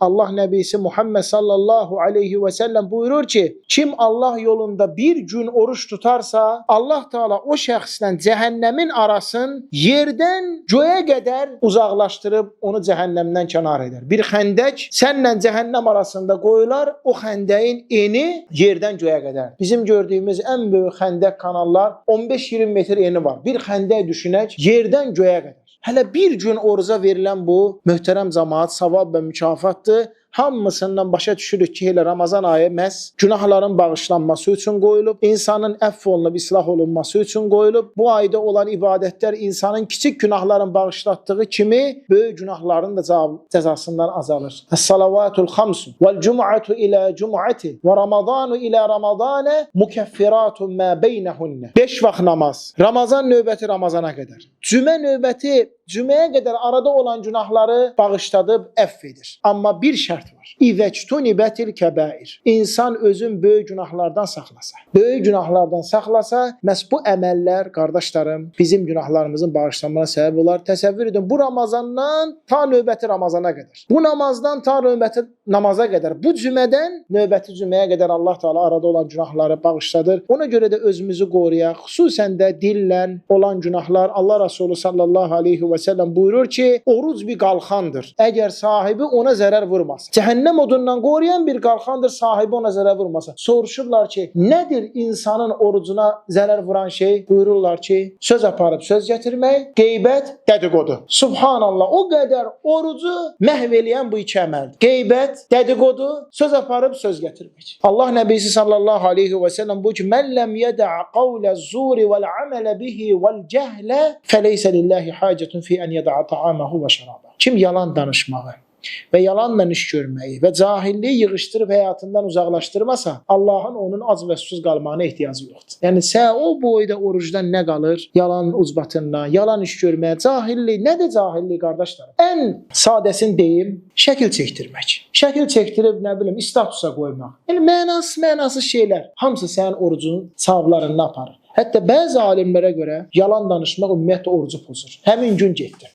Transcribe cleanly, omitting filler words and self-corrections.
Allah Nəbisi Muhammed sallallahu aleyhi ve sellem buyurur ki, kim Allah yolunda bir gün oruç tutarsa, Allah Teala o şəxslə cəhənnəmin arasını yerdən göyə qədər uzaqlaşdırıb onu cəhənnəmdən kənar edər. Bir xəndək sənlə cəhənnəm arasında qoyular, o xəndəyin eni yerdən göyə qədər. Bizim gördüyümüz ən böyük xəndək kanallar 15-20 metr eni var. Bir xəndək düşünək yerdən göyə qədər. Hələ bir gün oruca verilən bu möhtərəm cəmaat savab və mükafatdır. Hamısından başa düşürük ki, elə Ramazan ayı məhz günahların bağışlanması üçün qoyulub, insanın əfv olunub, islah olunması üçün qoyulub. Bu ayda olan ibadətlər insanın kiçik günahların bağışlatdığı kimi böyük günahların da cəzasından azalır. Əs-salavatul xamsu vel cum'atu ila cum'ati və Ramazanu ila Ramazana mukeffiratun ma beynehunne. 5 vaxt namaz. Ramazan növbəti Ramazana qədər. Cümə növbəti cüməyə qədər arada olan günahları bağışladıb əfv edir. Amma bir şərt var. İzəctunibətil kəbair. İnsan özün böyük günahlardan saxlasa. Böyük günahlardan saxlasa, məhz bu əməllər qardaşlarım bizim günahlarımızın bağışlanmasına səbəb olar. Təsəvvür edin, bu Ramazandan ta növbəti Ramazana qədər. Bu namazdan ta növbəti namaza qədər. Bu cümədən növbəti cüməyə qədər Allah Teala arada olan günahları bağışladır. Ona görə də özümüzü qoruyaq. Xüsusən də dillə olan günahlar. Allah Resulü sallallahu aleyhi və səlləm buyurur ki, oruc bir qalxandır. Əgər sahibi ona zərər vurmasa. Cəhənnəm odundan qoruyan bir qalxandır, sahibi ona zərər vurmasa. Soruşurlar ki, nədir insanın orucuna zərər vuran şey? Buyururlar ki, söz aparıb söz gətirmək, qeybət, dedikodu. Subhanallah, o qədər orucu məhv eləyən bu iki əməldir. Qeybət, dedikodu, söz aparıb söz gətirmək. Allah Nəbisi sallallahu aleyhi və səlləm buyurur ki, mən ləm yədə qavlə zuri vəl amələ bihi vəl cəhlə fəleysə lillahi hacətun fi ən yədə ta'amahu və şərabə. Kim yalan danışmağı və yalanla iş görməyi və cahilliyi yığışdırıb həyatından uzaqlaşdırmasa, Allahın onun ac və susuz qalmağına ehtiyacı yoxdur. Yəni sən o boyda orucdan nə qalır? Yalan ucbatından, yalan iş görməyə, cahillik. Nədir cahillik qardaşlarım? Ən sadəsini deyim, şəkil çəkdirmək. Şəkil çəkdirib, nə bilim, statusa qoymaq. Yəni mənasız şeylər hamısı sənin orucun savablarını aparır. Hətta bəzi alimlərə görə yalan danışmaq ümumiyyətlə orucu pozur. Həmin gün getdi.